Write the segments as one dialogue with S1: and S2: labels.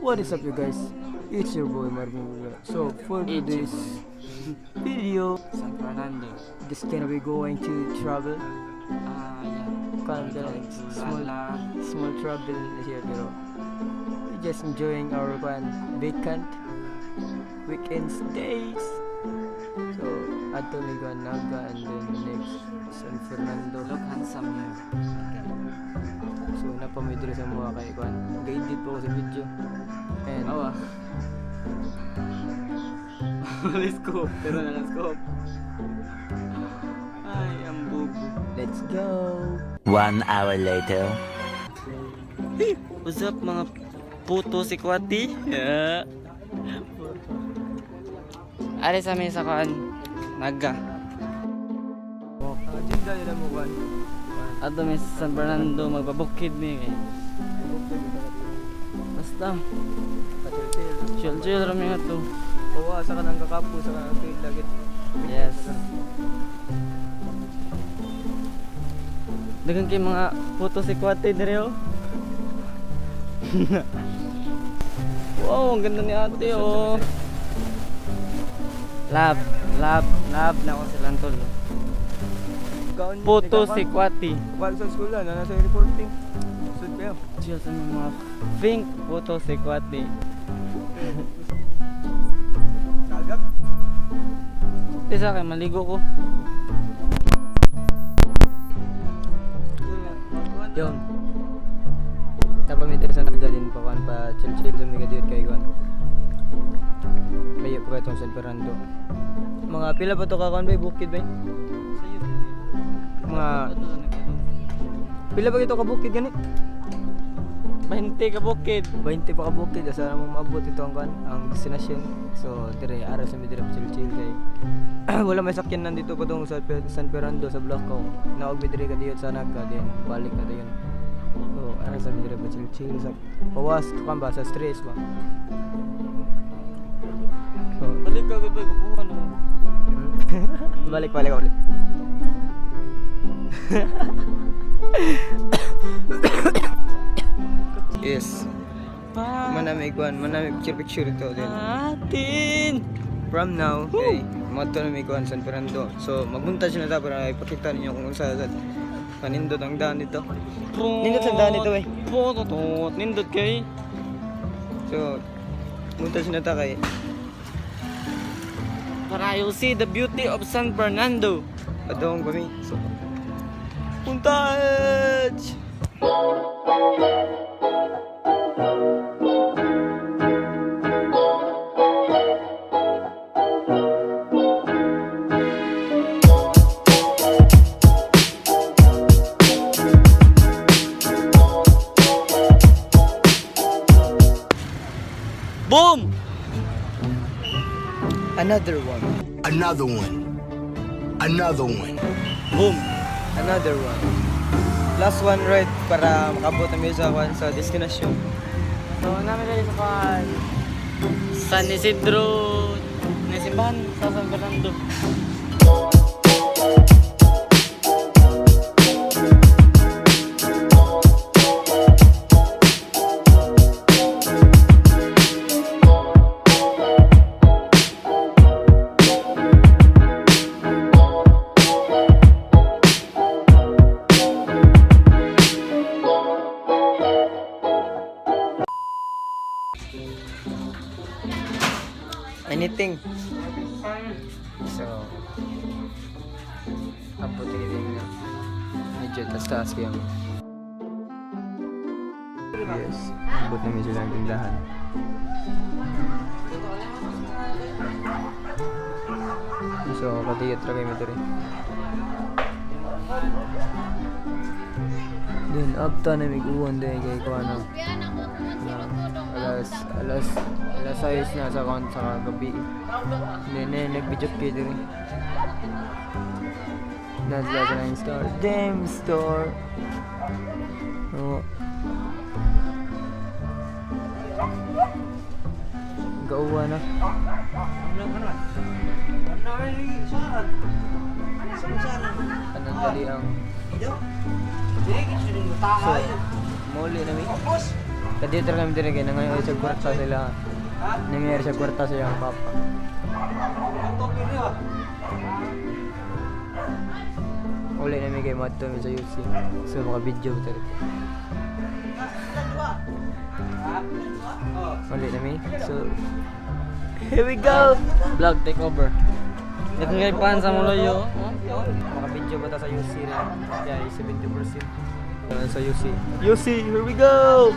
S1: What is up, you guys? It's your boy Marvin. So for today's video,
S2: San Fernando.
S1: just gonna be going to travel.
S2: Yeah.
S1: Kind of small travel here, pero we're just enjoying our vacant weekends days. So ato may Naga and then next San Fernando.
S2: Look handsome here.
S1: So napamidro sa mga kay Kwan. Ga-edit po ako sa video. And
S2: Let's go. Pero na let's go. Ay, ang bubo.
S1: let's go.
S3: 1 hour later.
S2: Hey, what's up mga Puto Sekwati? Yeah. Ari sa may sakaan. Naga.
S1: Agenda nila mo Kwan.
S2: Ato may San Fernando magpabukid mi kay. Basta chill rami ato.
S1: Oo, sa kanang kakapo, sa kanang trail lagit.
S2: Yes. Dagan kay mga Puto Sekwati dire oh. Wow, ang ganda ni ate oh. Love na ako silang tol. Puto Sekwati.
S1: Balik sa school na, nasa reporting. Sud kayo.
S2: Diyo sa mga pink Puto Sekwati.
S1: Kagak.
S2: Isa kay maligo ko.
S1: Yung napamidro sa nagdalin pa Kwan pa chill sa mga kadiyot kay Kwan. May po itong San Fernando. Mga pila pa to ka Kwan ba? Bukid ba? Mga pila ba ito ka bukid gani?
S2: 20 ka bukid.
S1: 20 pa ka bukid asa mo maabot ito ang Kwan, ang destination. So dire ara sa midira chill kay wala may sakyan nandito pa tong sa San Fernando sa Bulacaw. Naog midire kadiyot sa Naga din. Balik na dayon. So ara sa midira chill sa pawas ka ba sa stress ba. So
S2: Balik ka gud ba kuha no.
S1: balik ulit. Yes. Manamig picture ito din.
S2: Atin.
S1: From now, okay, mato na may kuhan San Fernando. So magmunta siya na ta para ipakita ninyo kung sa panindot ang daan dito. Nindot sa daan dito eh.
S2: Putot, nindot kay.
S1: So munta siya na ta kay
S2: Para you'll see the beauty of San Fernando.
S1: adong kami. So puntage!
S2: Boom!
S1: Another one.
S3: Another one. Another one.
S2: Boom!
S1: Another one. Last one right para makabot na sa kuhan sa destination.
S2: So, namin dali sa pan San Isidro na simbahan sa San Fernando.
S1: Anything. So abot din na medyo taas kayo. Yes, abot namin sila ng tindahan. So kadiyot ra kayo ito rin. Then after na may uwan din kay kuano. Alas 6 na sa gabi. Nag-video kayo rin. Nasa sa ng store. Damn store! Oo. Gauwa na. Anong dali ang... So, muli na mi. Kadiyot ra kami dire kay nangayo sa kwarta sila. Nangyayari sa kwarta sa iyang papa. Uli na may kay Mato sa UC. So mga video talaga. Uli na may. So here we go.
S2: Vlog take over. Ito nga ipahan sa Murillo.
S1: Mga video ba ta sa UC na? Yeah, 70%. Sa UC. UC, here we go!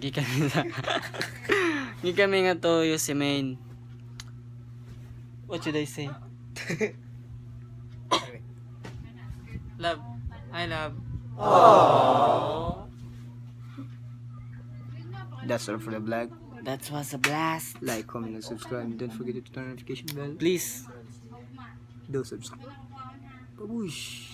S2: gikan sa gikan mi nga to yung si main. What should I say? Love. I love. Aww.
S1: That's all for the vlog.
S2: That was a blast.
S1: Like, comment, and subscribe. And don't forget to turn on notification bell.
S2: Please.
S1: Do subscribe. Baboosh.